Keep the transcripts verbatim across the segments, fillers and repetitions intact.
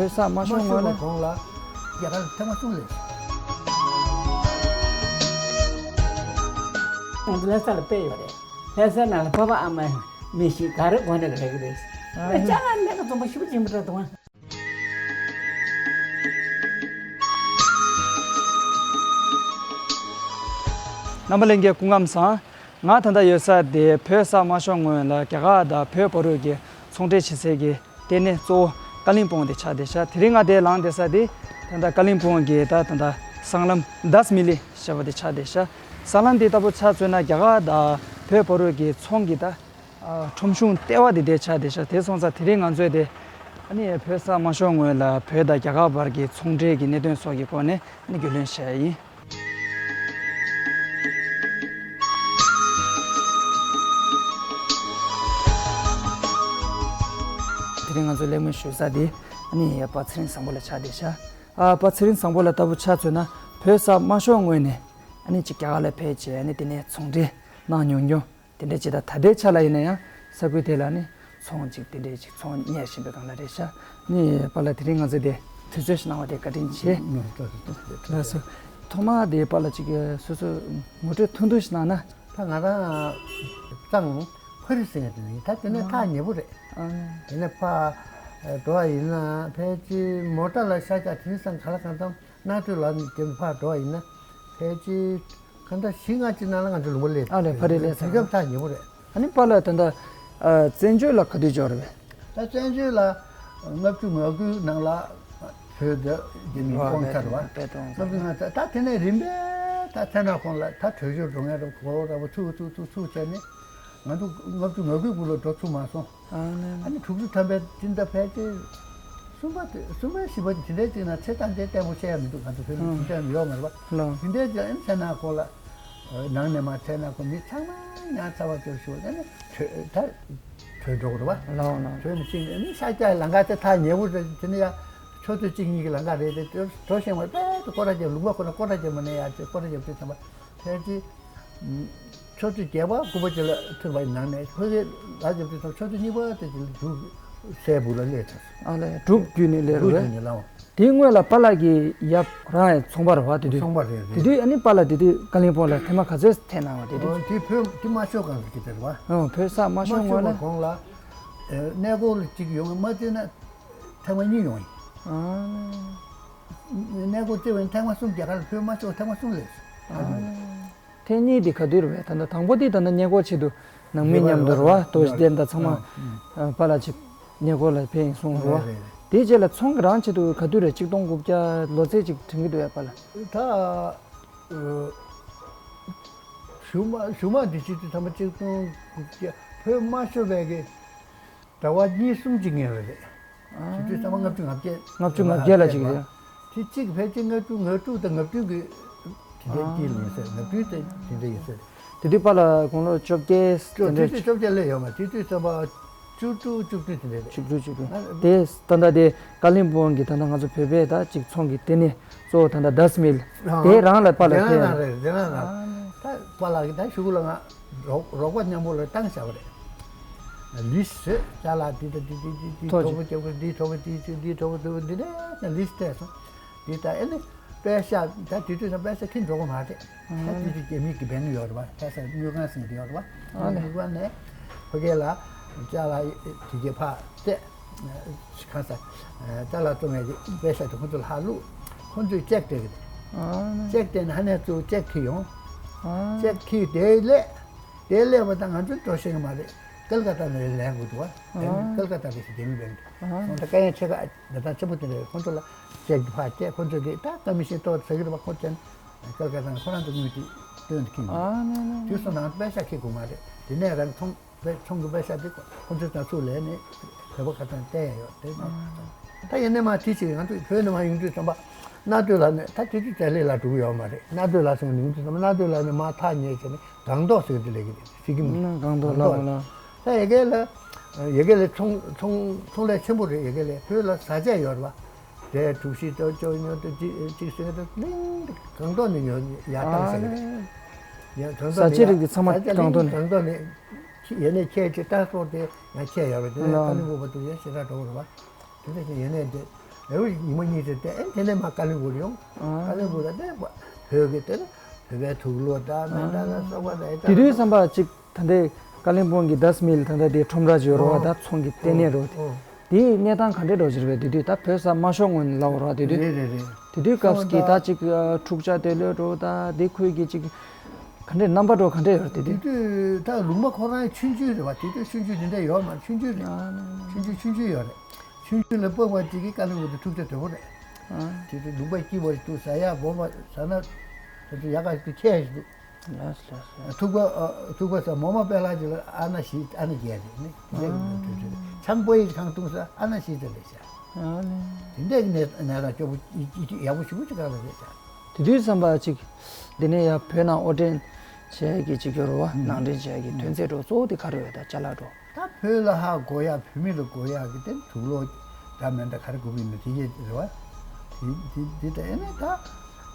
བོད་ས་མ་ཤོར་སྔོན་ལ། གོང་ལ་རྒྱ་གར་ཐེངས་མ་གསུམ་སླེབས། ང་ཚོ་ལྷ་ས་ལ་དཔེ་ཡོད་རེད། ལྷ་སའི་ནང་ལ་ཕ་ཕ་ཨ་མ་མི་ཤི་ག་རེ་གོ་ནས་རེག་རེད། ཨ་ཅག་ང་ནས་ཀ་རྩོམ་པ་ཞིབ་ཅིང་མི་འདྲ་དང་། རྣམ་པ་ལྷན་རྒྱས་སྐུ་ཁམས་བཟང་། ང་ད་ལྟ་ཡོད་ས་དེ་བོད་ས་མ་ཤོར་སྔོན་ལ་རྒྱ་གར་དང་བོད་བར་དུ་གི་ཚོང་འབྲེལ་བྱེད་སའི་གི་ལྟེ་གནས་གཙོ་བོ་ཀ་ལིང་སྤོང་དེ་ཆགས་བསྡད་ཤག་དེ་རིང་ང་དེ་ལངས་བསྡད་ས་དེ་ད་ལྟ་ཀ་ལིང་སྤོང་གི་ད་ད་ལྟ་སྲང་ལམ་དཱས་མི་ལི་ཞེས་པ་དེ་ཆགས་བསྡད་ཤག་སྲང་ལམ་དེ་ལྟ་བུ་ཆ་མཚོན་ན་རྒྱ་གར་དང་བོད་བར་དུ་གི་ཚོང་གི་ད་ཨ་ཁྲོམ་གཞུང་ལྟེ་བ་དེ་དེ་ཆགས་བསྡད་ཤག་དེ་སོང་ཙང་དེ་རིང་ང་ཚོས་དེ་ཨ་ནི་བོད་ས་མ་ཤོར་སྔོན་ལ་བོད་དང་རྒྱ་གར་བར་གྱི་ཚོང་འབྲེལ་གྱི་གནད་དོན་སོགས་ཀྱི་སྐོར་ནས་ཨ་ནི་རྒྱུས་ལོན་བྱས་ཡིན། དེ་རིང་ང་ཚོ་གླེང་མོལ་ཞུ་ས་དེ་ཨ་ནི་པ་ཚེ་རིང་བཟང་པོ་ལ་ཆགས་བསྡད་ཤག་ཨ་པ་ཚེ་རིང་བཟང་པོ་ལ་ལྟ་བུ་ཆ་མཚོན་ན་བོད་ས་མ་ཤོར་སྔོན་ནས་ཨ་ནི་ཅིག་རྒྱ་གར་ལ་ཕེབས་བྱས་ཨ་ནི་དེ་ནས་ཚོང་འབྲེལ་གནང་མྱོང་མྱོང་། དེ་འདྲ་ཅིག་དང་ད་ལྟའི་ཆ་ལ་ཡིན་ན་ཡང་ས་ཁུལ་དེ་ལ་ནི་ཚོང་ཅིག་དེ་འདྲའི་ཅིག་ཚོང་གཉེར་བཞིན་པའི་སྒང་ལ་རེད་ཤག་ནི་པཱ་ལགས་དེ་རིང་ང་ཚོ་དེ་དུས་ཚོད་ཞིག་གནང་བ་དེ་བཀའ་དྲིན་ཆེ། ལགས་སོ། ཐོག་མར་དེ་པཱ་ལགས་ཅིག་སོ་སོ་ངོ་སྤྲོད་ཐུང་ཐུང་ཞིག་གནང་ན། ད་ང་རང་གཙང་ཕ་རི་ཟེར་ཡ་དེ་ནི་ད་དེ་ནས་ཐག་ཉེ་པོ་རེད། ཨ་ནི། དེ་ནས་ཕར་འགྲོ་བ་ཡིན་ན་ཕལ་ཆེར་མོ་ཊ་ལ་ཤར་རྒྱག་དེང་སང་ག་ལ་གང་འཚམ་གནང་སྤྲོད་ལ་དེ་ཕར་འགྲོ་བ་ཡིན་ན་ཕལ་ཆེར་གང་ལྟར་བཞི་ལྔ་ཅིག་ནང་ལ་ང་ཚོ་ལུང་པ་སླེབས། ཨ་ལས་ཕ་རི་སླེབས་ཚར། དུས་སྐབས་ཐག་ཉེ་པོ་རེད། ཨ་ནི་པཱ་ལགས་ད་ལྟ་ཨ་བཙན་བྱོལ་ལ་ག་དུས་འབྱོར་བས། ད་བཙན་བྱོལ་ལ་ལྔ་བཅུ་ང་དགུའི་ནང་ལ་བོད་དུ་རྒྱ་མིས་དབང་ཚར་བ། ལྔ་བཅུ་ང་དགུ་ད་དེ་ནས་རིམ་པས་ད་མཚན་ནག་ཁོངས་ལ་ད་བྲོས་བྱོལ་འགྲོ་མཁན་རབ་གོ་རབ་ཚུགས་ཚུགས་ཚུགས་ཚུགས་བྱས་ནས་ང་ཚོ་ལྔ་བཅུ་ང་དགུའི་གུང་ལ་འགྲོ་ཐུབ་མ་སོང་། ཨ་ནི་དྲུག་ཅུ་ཐམ་པའི་སྤྱི་ཟླ་ཕལ་ཆེར་གསུམ་པ་དེ་གསུམ་པའི་བཞི་པ་དེ་དེ་འདྲའི་ཅིག་ན་ཚེ་ཐག་འདི་ལྟད་མོ་བཤད་ཡ་མི་འདུག་ང་ཚོ་བོད་མི་ཨང་སུ་འདྲ་ཡོད་མ་རེད་པ། ལགས། དེ་འདྲའི་ཅིག་ཨ་ནི་མཚན་ནག་ཁོངས་ལ་ནང་ནས་མ་མཚན་ནག་ཁོངས་མི་ཚང་མ་ཉར་ཚར་བ་ཅིག་ཞུ་ཨ་ནི་བྲོས་ད་བྲོས་འགྲོ་དགོས་རེད་པ། ལགས་ལགས། བྲོས་ནས་ཕྱིན་ཨ་ནི་ཤར་རྒྱག་ལམ་ཁ་དེ་ཐག་ཉེ་པོ་རེད། དེ་ནི་ཡ་ཆུ་ཚོད་གཅིག་གཉིས་ཀྱི་ལམ་ཁ་རེད་དེ་འགྲོ་ཤེས་མ་རེད། དཔེ་དེ་སྐོར་ར་རྒྱབ་ལུང་པ་ཁོ་ན་སྐོར་ར་རྒྱབ་མ་ནས་ཡ་ཅིག་སྐོར་ར་རྒྱབ་དུས་ཙམ་པ་ཕལ་ཆེར། ཆུ་ཚོད་བརྒྱད་པ་དགུ་པ་ཅིག་ལ་ཐོན་པ་ཡི་ནང་ནས་ཕ་གིའི་ལ་རྒྱབ་དུས་ཙམ་ཆུ་ཚོད་གཉིས་པ་དེ་ཅིག་ལ་འབྲུག་སའི་སྦུག་ལ་སླེབས་ཚར་སོང་། ཨ་ལས་འབྲུག་བརྒྱུད་ནས་སླེབས་འབྲུག་རེད་བརྒྱུད་པ། ནས་ལངས་པ། དེའི་སྔོན་ལ་པཱ་ལགས་ཀྱི་ཡབ་རང་ཡང་ཚོང་པ་རེད་པ། དེ་དུས་ཚོང་པ་རེད་དེ་རེད། དུས་ཨ་ནི་པཱ་ལགས་དེ་དུས་ཀ་ལིང་སྤོང་ལ་ཐེངས་མ་ག་ཚོད་ཐེངས་གནང་བ་དེ་དུས། ཨོ་དེ་བོད་དེ་མ་ཤོར་གང་གི་དེ་རེད་པ། ཨོ་བོད་ས་མ་མ་ཤོར་ཤོར་སྔོན་བ་ལ། གོང་ལ་གནས་སྐོར་ལ་གཅིག་ཡོང་མ་བརྩིས་ན་ཐེངས་མ་གཉིས་ཡོང་ཡིན། ཨ་གནས་སྐོར་བརྩིས་པ་ཡིན་ཐེངས་མ་གསུམ། རྒྱ་གར་ལ་བོད་མ་ཤོར་ཐེངས་མ་གསུམ་སླེབས་སོང་། ཨ། ཐེངས་གཉིས་དེ་ག་དུས་རེད་པས། ད་ལྟ་དང་པོ་དེ་ད་ལྟ་གནས་སྐོར་ཆེད་དུ་ནང་མི་མཉམ་དུ་རེད་པ། རྡོ་རྗེ་གདན་དང་ཚང་མ་ཨ་ཨ་པཱ་ལགས་ཅིག་གནས་སྐོར་ལ་ཕེབས་ཡིན་གསུངས་རེད་པ། རེད་རེད། དེའི་རྗེས་ལ་ཚོང་གི་རང་ཆེད་དུ་ག་དུས་རེད། གཅིག་སྟོང་དགུ་བརྒྱ་ལོ་ཚད་ཅིག་དྲན་གྱི་འདུག་ཡ་པཱ་ལགས། ད་ཨ་གཞུག་མ་གཞུག་མ་འདི་ཆེད་དུ་ཚང་མ་གཅིག་སྟོང་དགུ་བརྒྱ་བོད་མ་ཤོར་བའི་གི་ཟླ་བ་གཉིས་གསུམ་ཅིག་སྔོན་ལ་རེད། ཨ། དེ་དུས་ཚང་མ་ལྔ་བཅུ་ང་བརྒྱད། ལྔ་བཅུ་ང་བརྒྱད་ལ་ཅིག་རེད། དེ་གཅིག་ཕལ་ཆེར་ལྔ་བཅུ་ང་དྲུག་དང་ང་བདུན་གྱི་དེ་འདྲའི་དཀྱིལ་ཡིན་ཟེར། ང་བདུན་དེ་དེ་འདྲ་ཡིན་ཟེར། དེ་དུས་པཱ་ལགས་དགུང་ལོ་བཅོ་བརྒྱད། བཅོ་དེ་དེ་འདྲ་བཅོ་བརྒྱད་སླེབས་ཡོད་མ་རེད། དེ་དུས་ཙམ་པ་བཅུ་དྲུག་བཅུ་བདུན་དེ་འདྲ་རེད། བཅུ་དྲུག་བཅུ་བདུན། ཨ། དེ་ད་ལྟ་དེ་ཀ་ལིང་སྤོང་གི་ད་ལྟ་ང་ཚོ་བོད་པའི་ད་ཅིག་ཚོང་གི་ལྟེ་གནས་གཙོ་བོ་ད་ལྟ་དཱས་མི་ལི་དེ་རང་ལ་པཱ་ལགས་ཕེབས་ཡ་རེད། དེ་རང་རང་རེད། དེ་རང་རང་། ཨ། ད་པཱ་ལགས་ཀྱིས་ད་གཞུག་ལ་ང་རོགས་རོགས་པ་མཉམ་པོ་ལ་བཏང་བཞག་པ་རེད། ལིས་ཊི་ཅ་ལག་འདི་དང་འདི་འདི་འདི་འདི་ཐོག་ཐོག་པོ་ཅིག་རྒྱབ་དགོས། འདི་ཐོག་པོ་འདི་འདི་འདི་ཐོག་པོ་འདི་འདི་འདི་ལིས་ཊི་སྤྲད་སོང་། འདི་ད་ཨེ་ནི་པེ་ཤ་ད་དེ་དུས་ན་པེ་ཤ་ཁྱི་འགྲོ་གི་མ་རེད། ད་དེ་དུས་རྒྱ་མི་གི་བེང་ཡོད་རེད་པ། པེ་ཤ་དངུལ་ཁང་ཟེར་གྱི་ཡོད་རེད་པ། ཨ་ལས། དངུལ་ཁང་ནས་ཕ་གི་ལ་ཅ་ལག་དེ་གི་ཕར་སྤྲད། གང་ཟེར། ཅ་ལག་བཙོང་ཡག་གི་པེ་ཤ་དེ་ཁོ་ཚོ་ལ་ཕར་བླུགས། ཁོ་ཚོས་ཅེག་སྤྲད་གི་རེད། ཨ་ལས། ཅེག་སྤྲད་ནས་ཧ་ནས་ཚུར་ཅེག་ཁྱེར་ཡོང་། ཨ། ཅེག་ཁྱེར་དེ་སླེབས། དེ་སླེབས་པ་དང་ང་ཚོ་འགྲོ་ཤེས་ཀྱི་མ་རེད། ཀལ་ཀ་ཏ་ནས་ལེན་དགོས་འདུག་པ། ཨ། ཀལ་ཀ་ཏ་རེད་ཟེར། རྒྱ་མི་བེང་། ཨ། ཁོང་ཚོ་དཀའ་ངལ་ཆེ་ཁག་ད་ལྟ་ཆེན་པོ་དེ་འདྲ་རེད། ཁོང་ཚོ་ལ་ཅེག་ཕར་སྤྲད། ཁོང་ཚོ་གིས་ད་ཀ་མི་ཤན་ཏོག་ཙམ་ཟ་གི་རེད་པ། ཁོང་ཚོས་ཀལ་ཀ་ཏ་ནས་ཁོ་རང་ཚོ་དངུལ་དེ་བཏོན་དུ་ཁྱེར་འགྲོ། ཨ་ནས་ནས། དུས་སུ་ནང་པེ་ཤ་ཁྱེར་དགོས་མ་རེད། དེ་ནས་རང་ཚོང་པའི་ཚོང་གི་པེ་ཤ་དེ་ཁོ་ཚོས་ད་ཚུར་ལེན་ནས་བོད་པ་ཁ་ཚང་སྟེར་ཡ་ཡོད་དེ་ནས། ཨ། ད་ཡིན་ནའི་མ་དེ་ཞིག་ང་ཚོ་བོད་ནས་མ་ཡོང་དུས་ཙམ་པ་མནའ་སྡོད་ལ་ནས། ད་དེ་དུས་བཙན་ལྷོ་ལ་འགྲོ་གི་ཡོད་མ་རེད། མནའ་སྡོད་ལ་སོང་ནས་ཡོང་དུས་ཙམ་པ་མནའ་སྡོད་ལ་ནས་མར་ཐག་ཉེ་བྱས་ནས་སྒང་ཏོག་ཟེར་གི་དེ་སླེབས་ཀྱི་རེད། སི་ཀིམ། ཨ། སྒང་ཏོག་ལ་ལ། ད་ཡ་གི་ལ་ཡ་གི་ལ་ཚོང་ཚོང་ཚོང་ལས་ཆེན་པོ་རེད། ཡ་གི་ལ་བོད་ལ་བཟའ་ཆས་ཡོད་རེད་པ། དེ་གྲུ་བཞི་དང་ཅོ་ཉོ་དང་གཅིག་གཅིག་ཟེར་དང་གླིང་དེ་སྒང་ཏོག་ནས་ཉོ་ཡར་བཏང་ཟེར་གི་རེད། ཡ་སྒང་ཏོག་ནས། བཟའ་ཆས་རིགས་དེ་ཚང་མ་བཟའ་ཆས་སྒང་ཏོག་ནས། སྒང་ཏོག་ནས། ཡ་ནས་ཁྱེད་ཀྱི་ཏྲན་སི་པོར་ཊི་དེ་ཡང་ཁྱེད་ཡོད་རེད། དེ་ནས་ལགས། ཀ་ལིང་སྤོང་བར་དུ་ཡང་ཞེ་དྲག་འགྲོ་གི་རེད་པ། དེ་འདྲ་བཞིན་ཡ་ནས་དེ་ ལེའུ་ཉི་མ་གཉིས་ཙམ་བལྟས། ཨེ་དེ་ནས་མར་ཀ་ལིམ་པོང་ཡོང་། ཨ། ཀ་ལིམ་པོང་ལ་བལྟས། བོད་ཀྱི་དེ་ནས་བོད་པའི་དུག་ལོག་དང་མེ་མདའ་ལ་སོགས་པ་དང་། དེ་དུས་བསམ་པ་ཅིག་ད་ལྟའི་ཀ་ལིམ་པོང་གི་ཌས་མིལ། ད་ལྟ་དེ་ཁྲོམ་ར་ཅིག་ཡོད་རེད་བ། ཨོ། ད་ཚོང་གི་ལྟེ་གནས་རེད་བ། ཨོ། དེ། དེའི་གནས་སྟངས་ག་འདྲས་འགྲོ་གི་རེད་པས། དེ་དུས་ད་བོད་ས་དམའ་ཤོས་ངོས་ནས་ལབ་དགོས་རེད་བ། དེ་དུས། རེད་རེད་རེད། དེ་དུས་སྐབས་ཀྱི་ད་ཅིག་འཁྲུག་ཆ་དེ་ལོས་འགྲོ། ད་དེ་ཁོས་ཀྱི་ཅིག་ག་འདྲས་རྣམ་པ་འགྲོ་ག་འདྲས་ཡོད་རེད་དེ་དུས། དེ་དུས་ད་ལུང་པ་ཁོ་རང་ཆུང་ཆུང་རེད་བ། དེ་དུས་ཆུང་ཆུང་དེ་འདྲ་ཡོད་མ་རེད། ཆུང་ཆུང་རེད། ཨ་ནི། ཆུང་ཆུང་ཆུང་ཆུང་ཡོད་རེད། ཆུང་ཆུང་ལ་སྤོབས་པ་ཅིག་གིས་ཀ་ལིམ་པོང་དེ་འཁྲུག་ཆ་དོད་པོ་རེད། ཨ། དེ་དུས་ལུང་པ་སྐྱིད་པོ་ཞིག་འདུག། ཟ་ཡག་སྦོམ་པ། ཟ་ན་ད་དུང་ཡག་ག་ཞིག་འདུག། ཁྱད་ཞིག་འདུག། ལགས་སོ། ལགས་སོ། ཐུག་པ། ཨ། ཐུག་པ་ཟེར། མོག་མོག་པད་ལག་ཅིག་ལ་ཨ་ན་བཞི་ཨ་ན་བརྒྱད་རེད་ནི། དེ་འདྲ་གི་ཨ། ཆང་ཕོར་པ་ཡིས་གང་བཏུང་ས་ཨ་ན་བཞི་ཙམ་རེད་ཤག། ཨ་ནི། དེ་འདྲ་གི་གནས་གནས་སྟངས་སྐྱོ་པོ་ཡག་པོ་ཞེ་པོ་ཅིག་ག་ལ་རེད་ཤག། དེ་དུས་བསམ་པ་ཅིག་འདི་ནས་ཡར་བོད་ནང་དབོར་འདྲེན་བྱེད་ཡག་གི་ཅིག་ཡོད་རེད་བ། ཨ། ནང་འདྲེན་བྱེད་ཡག་གི། ཨ། དོན་ཚན་འགྲོ་གཙོ་བོ་དེ་ག་རེ་ཡོད། ད་ཅ་ལག་འགྲོ། ད་བོད་ལ་ཧ་གོ་ཡག། བོད་མི་ལ་གོ་ཡག་གི་དེ་དུག་ལོག་འདྲ་མི་འདྲ་ག་རེ་དགོས་ཀྱི་ཡིན་ན་དེ་གས་རེད་བ། དེ་དེ་དེ་ད་ཨེ་ནས་ད་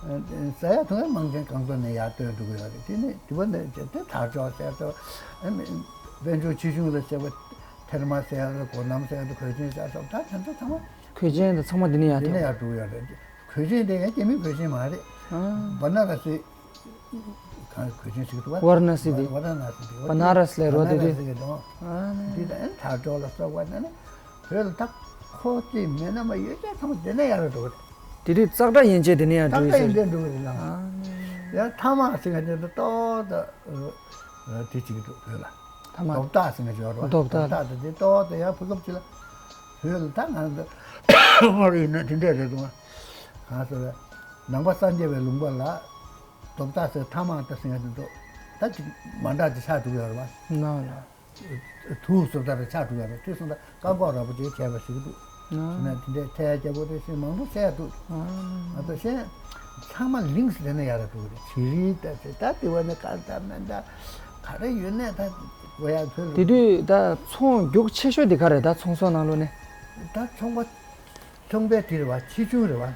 ཟ་ཡག་འཐུང་ཡག་མང་ཆེན་གང་ས་ནས་ཡར་བཏོན་འགྲོ་གི་ཡོད་རེད། དེ་ནས་དེ་བ་ནས་དེ་དར་ལྕོག་གསེར་ལྕོག། ཨ་ནི་དཔལ་འབྱོར་ཆེ་ཆུང་ལ་བྱས་པ་ཐེར་མ་ཟེར་ཡག་དང་། སྒོ་ནམ་ཟེར་ཡག་དང་། གོས་ཆེན་ཟེར་ཡག་སོགས། ད་དེ་ཚོ་ཚང་མ་གོས་ཆེན་དང་ཚང་མ་འདི་ནས་ཡར་འདི་ནས་འགྲོ། ཡར་འགྲོ་གི་ཡོད་རེད། གོས་ཆེན་དེ་ཡང་རྒྱ་མིའི་གོས་ཆེན་མ་རེད། ཨ། བ་ན་ར་སི། གང་གོས་ཆེན་ཞིག་འདུག་བ། ཝཱ་ར་ཎ་སི་དེ། ཝཱ་ར་ཎ་སི་དེ། བ་ན་ར་སི་ལབ་རོ་དེ་དུས། བ་ན་ར་སི་གི་འདུག། ཨ་ནི། འདི་ད་ཨན་དར་ལྕོག་ལ་སོགས་པ་ནི་ནི་བོད་ལ་ད་ཁོ་ཚོས་མེད་ན་མ་ཡོད་ཚད་ཚང་མ་འདི་ནས་ཡར་འགྲོ་གི་རེད། དེ་དུས་ཙག་སྒྲ་ཡན་ཆད་འདི་ནས་ཡར་འགྲོ་ཙག་སྒྲ་ཡན་ཆད་འགྲོ་གི་རེད་ལ། ཨ་ནི། ཡང་ཐ་མག་ཟེར་མཁན་དེ་ཏོག་ཙམ་དེ་བྱེད་ཀྱི་འདུག་བོད་ལ། ཐ་མག། རྡོ་བཏགས་ཟེར་མཁན་ཅིག་ཡོད་རེད་བ། རྡོ་བཏགས། རྡོ་བཏགས་དེ་དེ་ཏོག་ཙམ་ཡང་བོད་སྐབས་ཅིག་ལ་བོད་ལ་ད་ང་ཚོ་ཧོར་ཡིན་ན་དེ་འདྲས་རེད་འདུག་ཨ། གང་ཟེར་བས། ནང་པ་སངས་རྒྱས་པའི་ལུང་པ་ལ་རྡོ་བཏགས་ཟེར་ཐ་མག་ད་ཟེར་མཁན་དེ་ཚོ་ད་ཅིག་མ་འདྲ་ཅིག་ཆགས་འགྲོ་གི་ཡོད་རེད་བ། ནང་ལ། དུག་བཟོ་ལྟར་ཆགས་འགྲོ་གི་ཡོད་རེད། དེ་སོང་ཙང་བཀག་འགོག་ར་བ་ཅིག་བྱས་པ་ཞིག་འདུག། ཨ། བྱས་ན་དེ་འདྲའི་ཐལ་རྒྱལ་པོ་དེ་ཞིག་མང་པོ་བཤད་འདུག། ཨ། ང་ཚོ་གཞན་ཚང་མ་ལིངས་ལེན་ན་ཡག་རེད་འདུག་རེད། བྱི་རིལ་ད་ཟེར། ད་དེ་བ་ནི་ག་ད་མེ་མདའ་ག་རེ་ཡོད་ནས་ད་གོ་ཡག་ཚོད་ལ། དེ་དུས་ད་ཚོང་རྒྱུག་ཆེ་ཤོས་དེ་ག་རེད། ད་ཚོང་ཟོག་ནང་ལོགས་ནས། ད་ཚོང་པ། ཚོང་པའི་དེ་རེད་བ། ཆེ་ཆུང་རེད་བ།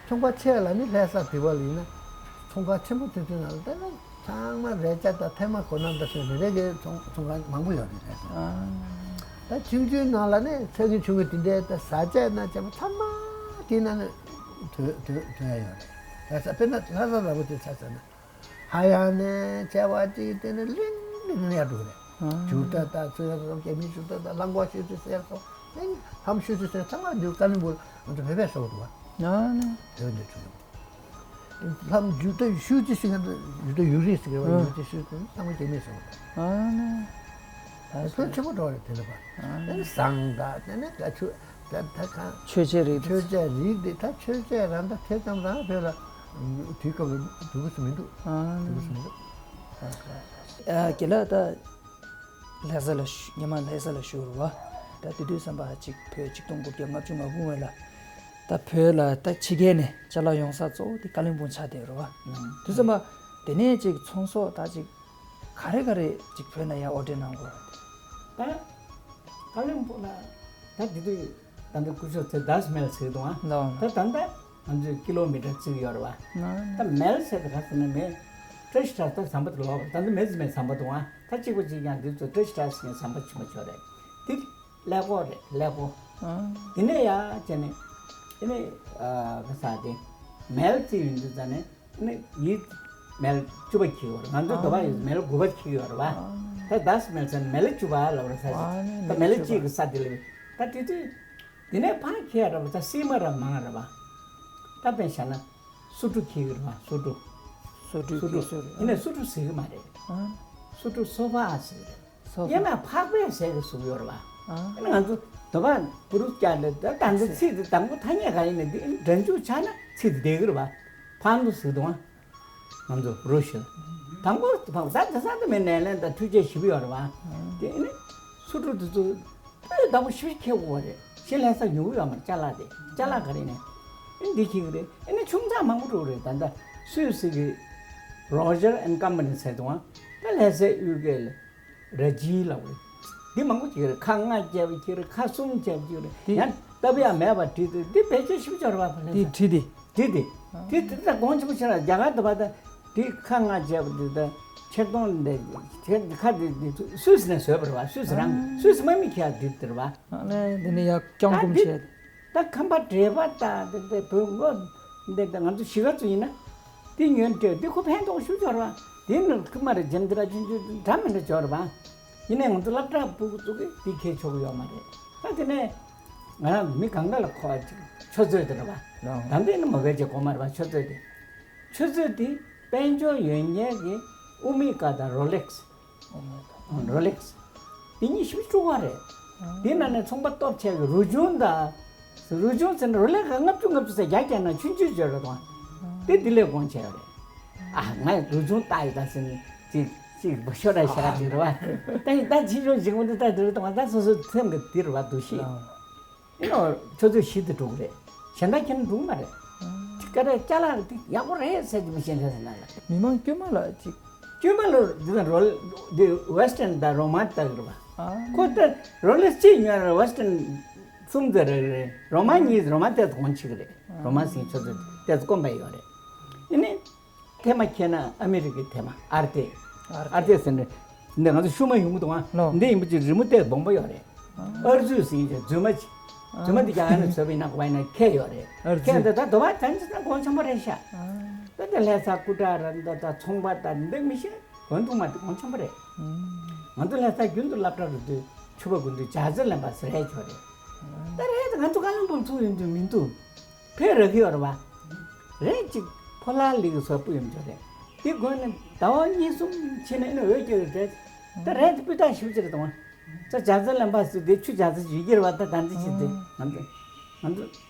ཚོང་པ་ཆེ་ལ་ནི་ལྷ་ས་དེ་བ་ལ་ཡིན་ན་ཚོང་ཁང་ཆེན་པོ་དེ་ཚོའི་ནང་ལ་བལྟས་ན་ཚང་མ་རས་ཆ་དང་ཐེར་མ་སྒོ་ནམ་དང་སོགས་རེ་རེ་གི་ཚོང་ཚོང་ཁང་མང་པོ་ཡོད་རེད། ལྷ་ས། ཨ། ད་ཆུང་ཆུང་ནང་ལ་ནི་ཚ་གི་ཆུང་གི་དེ་འདྲའི་ད་བཟའ་བཅའ་ན་བཅའ་མ་ཚང་མ་དེ་ནང་ནས་ཐོན་ཐོན་ཐོན་ཡ་ཡོད་རེད། ལྷ་ས། དཔེར་ན་ལྷ་ས་ལྟ་བུ་དེ་ཆ་བཞག་ན། ཧ་ཡང་ནས་བྱ་བ་ཅིག་དེ་ནི་ལིང་ལིང་ལིང་ཡར་འགྲོ་གི་རེད། ཨ། ཇུ་ཏ་དང་ཚོས་སོ། རྒྱ་མིའི་ཇུ་ཏ་དང་། ལམ་གོང་ཤུ་ཅི་ཟེར་སོ། ལིང་ལྷམ་ཤུ་ཅི་ཟེར། ཚང་མ་འདི་ཀ་ལིམ་པོང་ང་ཚོ་བོད་པས་བཟོ་གི་འདུག་བ། ཨ་ནི། བོད་འདི་ཚོ་ཡོང་། ལྷམ་ཇུ་ཏ་ཤུ་ཅི་ཟེར་མཁན་དེ་ཇུ་ཏ་ཡུ་རི་ཟེར་གི་རེད་བ། ཨ། ཇུ་ཏ་ཤུ་ཅི་ཚང་མ་རྒྱ་མིས་བཟོ་གི་འདུག། ཨ་ནི། ད་ཕོན་ཆེན་པོ་འགྲོ་བ་རེད་དེ་ལ་བ། ཨ། དེ་ནི་ཟངས་དང་དེ་ནི་ག་ཆུ། ད་ད་གང་། མཆོད་ཆས་རིགས་དེ། མཆོད་ཆས་རིགས་དེ་ད་ཆོས་ཆས་རང་ད་དེ་ཙམ་རང་བོད་ལ་དུས་སྐབས་ལ་འདུག་གི་མི་འདུག། ཨ། འདུག་གི་མི་འདུག། ཨ། རྒན་ལགས། ད་ལྷ་ས་ལ་བཞུགས། ཉི་མ་ལྷ་ས་ལ་བཞུགས་རེད་བ། ད་དེ་དུས་བསམ་པ་ཅིག་བོད་ཆིག་སྟོང་དགུ་བརྒྱ་ལྔ་བཅུ་ང་དགུ་སྔོན་ལ་ད་བོད་ལ་ད་ཕྱི་རྒྱལ་ནས་ཅ་ལག་ཡོང་ས་གཙོ་བོ་དེ་ཀ་ལིམ་པོང་ཆགས་བསྡད་རེད་བ། ཨ། དུས་བསམ་པ་དེ་ནས་ཅིག་ཚོང་ཟོག་ད་ཅིག་ག་རེ་ག་རེ་ཅིག་བོད་ནང་ཡར་ཨོ་ཌར་གནང་དགོས་རེད། ད་ཀ་ལིམ་པོང་ལ་ད་དེ་དུས་ད་ལྟ་སྐུ་ཞབས་ཚེ་ཟླ་མེལ་ཟེར་འདུག་ཨ། ལགས། ད་ད་ལྟ་ང་ཚོས་ཀི་ལོ་མི་ཊར་བརྩི་གི་ཡོད་རེད་བ། ད་མེལ་ཟེར་དེ་ག་ཟེར་ན་མེལ། བཀྲ་ཤིས་ཁྲ་ད་ཟམ་པ་དེ་ལོག་རེད། ད་ལྟ་མེལ་ཟེར་མེད་ཟམ་པ་འདུག་ཨ། ད་གཅིག་པ་གཅིག་རྐྱང་འདི་ཚོ་བཀྲ་ཤིས་ཁྲ་ཟེར་མཁན་ཟམ་པ་ཆེན་པོ་ཅིག་ཡོད་རེད། དེ་ཀླད་ཀོར་རེད། ཀླད་ཀོར། ཨ། དེ་ནས་ཡར་བྱས་ནས་དེ་ནས་ཨ་ག་ས་དེ་མེལ་བརྩིས་ཡོང་དུས་ཙ་ནས། ནི་ཡིད་མེལ་བཅུ་པ་འཁྱེར་ཡོད་རེད། ང་ཚོ་འདོད་པ་ཡོད་མེལ་དགུ་པ་འཁྱེར་ཡོད་རེད་བ། ད་ཟླ་མེལ་ཟེར་མེལ་བཅུ་པ་ལབ་རེད་ས་ཅིག། ད་མེལ་གཅིག་གི་ས་དེ་ལ་ད་དེ་དུས་དེ་ནས་ཕར་འཁྱེར་རེད་བ། ད་སིལ་མ་ར་མང་རེད་བ། ད་དཔེ་བཞག་ན་སོ་འཁྲུ་འཁྱེར་གི་རེད་བ། སོ་འཁྲུ། སོ་འཁྲུ་སོ་འཁྱེར་སོ་རེད། ཡིན་ནའི་སོ་འཁྲུ་ཟེར་གི་མ་རེད། སོ་འཁྲུ་སོ་ཕ་ཟེར་གི་རེད། སོ་ཕ། ཡིན་ན་ཕག་པས་ཟེར་གི་བཟོ་གི་ཡོད་རེད་བ། ཨ། ཡིན་ན་ང་ཚོ་འདོད་པ་བུ་རུ་བཀྱག་ལ་ད་ད་འདི་ཚིག་དེ་དང་པོ་ཐ་སྙད་ག་ཡིན་ན་འདི་སྒྲ་འཇུག་ཆགས་ན་ཚིག་དེ་བསྡད་གི་རེད་བ། ཕག་མདོག་ཟེར་གི་འདུག་ཨ། ང་ཚོ་རུ་ཞིག་དང་པོ་ཕག་ད་དེ་ས་དེ་མེད་ནས་ལན་དང་འཕྲུལ་ཆས་ཞིབ་ཡོད་རེད་བ། དེ་ནི་སོ་འཁྲུ་དེ་ཚོ་དཔེ་བདག་པོ་ཞིབ་ཁྱེར་དགོས་པ་རེད། ཞིང་ལས་ས་ཉུང་ཡོད་མ་རེད། ཅ་ལག་དེ་ཅ་ལག་ག་རེ་ནས་ཨེ་འདི་ཁྱེར་གི་རེད། ཨེ་ནི་ཆུང་ཙག་མང་པོ་འགྲོ་གི་རེད། ད་ལྟ་སུད་སི་གི་Roger and Company་ཟེར་འདུག་ཨ། ད་ལྷ་སའི་གཡུལ་སྐལ་ར་ཇི་ལབ་རེད། འདི་མང་པོ་ཅིག་རེད། ཁ་ལྔ་བཅད་པ་ཅིག་རེད། ཁ་གསུམ་བཅད་པ་ཅིག་རེད། དེ་ཡང་ལྟ་བུ་ཡང་མེད་པ་བྲིས་ཏེ་འདི་བེད་སྤྱོད་ཞིབ་ཆོག་རེད་བ། ཕ་ལྷ་དེ་ས་བྲིས་ཏེ། བྲིས་ཏེ། དེ་དེ་ད་གོང་ཆེན་པོ་ཆེ་ལ་རྒྱ་གར་དུ་བ་ད་དེ་ཁ་ལྔ་བཅད་པ་དེ་ད་ཆིག་སྟོང་དེ་ཁ་དེ་དེ་སུད་སི་ནས་བཟོས་པ་རེད་བ། སུད་སི་རང་སུད་སི་དམག་མི་ཁྱེར་བྲིས་ཏེ་རེད་བ། ཨ་ནི་འདི་ནི་ཡག་རྐྱང་ད་སྐུམ་འདི་བྱས། ད་ཁམས་པ་བགྲེས་པ་དང་འདི་འདི་བོད་མགོ་འདི་འདི་ང་ཚོ་གཞིས་ཀ་ཚོ་ཡིན་ན་འདི་ཉོན་སྤྲོད་འདི་ཁོ་ཕན་ཐོགས་ཤུགས་འབྱོར་བ། འདི་ནི་ཁུ་མ་རེ་འཇམ་འདི་ར་ཆུང་ཆུང་འདྲ་མི་འདྲ་འབྱོར་བ། ཡིན་ནའི་ང་ཚོ་སློབ་གྲྭ་ཕྲུ་གུ་ཚོ་གིས་འདི་ཁྱེར་ཆོག་གི་ཡོད་མ་རེད། ད་དེ་ནས་ང་རང་མི་གང་ག་ལ་མཁོ་བ་ཅིག་ཆུ་ཚོད་དེ་རེད་བ། ད་འདི་ནི་མ་བས་ཅིག་གོ་མ་རེད་བ་ཆུ་ཚོད་དེ། ཆུ་ཚོད་དེ་དཔལ་འབྱོར་ཡོད་མཁན་གྱི་ཨོ་མི་ཀ་དང་རོ་ལེགས། རོ་ལེགས། དེ་གཉིས་ཞེ་པོ་སྤྲོ་བ་རེད། དེ་ནང་ནས་ཚོང་པ་སྟོབས་ཆེ་གི་རུ་ཆུང་དང་། རུ་ཆུང་ཟེར་ན་རོ་ལེགས་ལྔ་བཅུ་ལྔ་བཅུ་ཟེར་རྒྱ་སྐྱེད་ན་ཆུང་ཆུང་བརྗོད་རོགས་དང་། དེ་དེ་ལས་གོང་ཆེ་བ་རེད། ཨ་ང་རུ་ཆུང་ལྟ་ཡི་ད་ཟེར་ནས་ཅིག་ཅིག་བ་ཤོ་ར་ཤ་ར་ཅིག་རེད་བ། ད་ཡིན་ད་ཕྱི་ཕྱོགས་འཇིགས་མོ་འདི་ལྟ་དེ་རེད་དང་ད་སོ་སོ་སེམས་ཀྱི་འདི་རེད་བ་འདུ་ཤེས། ཨེ་ནོ་ཆུ་ཚོད་བཞི་དེ་འགྲོ་གི་རེད། གཞན་དག་ཁྱེད་འགྲོ་གི་མ་རེད། ཅི་ཀ་རེ་ཅ་ལག་དེ་ཡག་པོ་རེད་ཟེར་གྱི་མི་ཤེས་འདྲ་ཟེར་ན་ལ། མི་མང་དཀྱུས་མ་ལ་ཅིག་དཀྱུས་མ་ལ་འདི་དང་རོ་འདི་ཝེ་སི་ཊན་དང་རོ་མན་ལྟ་གི་རེད་བ། ཨ། ཁོ་ལྟ་རོ་ལེགས་གཅིག་ཉོས་རེད། ཝེ་སི་ཊན་གསུམ་ཙམ་རེད་རེད། རོ་མན་གཉིས་རོ་མན་ཏོག་ཙམ་གོང་ཆེ་གི་རེད། རོ་མན་སིང་ཆུ་ཚོད་ཏོག་ཙམ་དཀོན་པ་ཡོད་རེད། ཨེ་ནི། ཐེ་མ་ཁྱེར་ན་ཨ་མི་རི་ཀའི་ཐེ་མ་ཨར་ཏེ། ཨར་ཏེ་ཟེར་ནས་འདི་ང་ཚོ་ཤུ་མ་ཡོང་གི་འདུག་ཨ། ལོ། འདི་ཡིན་པ་ཅིག་རི་མོ་དེ་སྦོམ་པོ་ཡོད་རེད། ཨར་རྫུས་ཟེར་གྱི་རྫུས་མ་ཅིག་རྫུས་མ་འདི་ཀྱང་ཨ་ནི་བཟོས་པ་ཡིན་ན་གོ་བ་ཡིན་ན་ཁེ་ཡོད་རེད། ཨར་ཁེ་རྫུས། འདི་ད་དོ་བ་ད་ཅི་ད་གོང་ཆེན་པོ་རེད་ཤག་ད་ལྟ་ལྷ་ས་སྐུ་དྲག་ར་འདི་ད་ཚོང་པ་ད་འདི་མི་ཤེས་གོན་ཐུག་མ་འདི་གོང་ཆེན་པོ་རེད། ང་ཚོ་ལྷ་ས་རྒྱུན་དུ་སློབ་གྲྭ་རུ་འདུག་ཆུ་བ་དགུན་དུ་ཇ་རྩི་ལེན་པ་ཟེར་རེད་ཆོག་རེད། ད་རེད་ད་ང་ཚོ་ཀ་ལོན་སྦུག་ཚུགས་ཡོང་དུས་མི་འདུག་ཕེབས་རག་གི་ཡོད་རེད་བ། རེད་ཅིག་ཕོ་ལྷ་ལི་གི་སོགས་སྤུ་ཡོད་མ་ཆོག་རེད། དེ་དགོས་ནས་ཟླ་བ་གཉིས་གསུམ་ཕྱིན་ནས་ཨེ་ནི་འོད་སྐྱོ་གི་རེད། ད་རེད་དེ་སྤུས་དག་ཞིབ་ཅིག་རེད་དང་། ད་ཇ་རྩི་ལེན་པ་སུ་དེ་ཆུ་ཇ་རྩི་ཞུ་རྒྱུ་རེད་བ། ད་ད་འདི་ཅིག་དེ་ང་ཚོ་ང་ཚོ་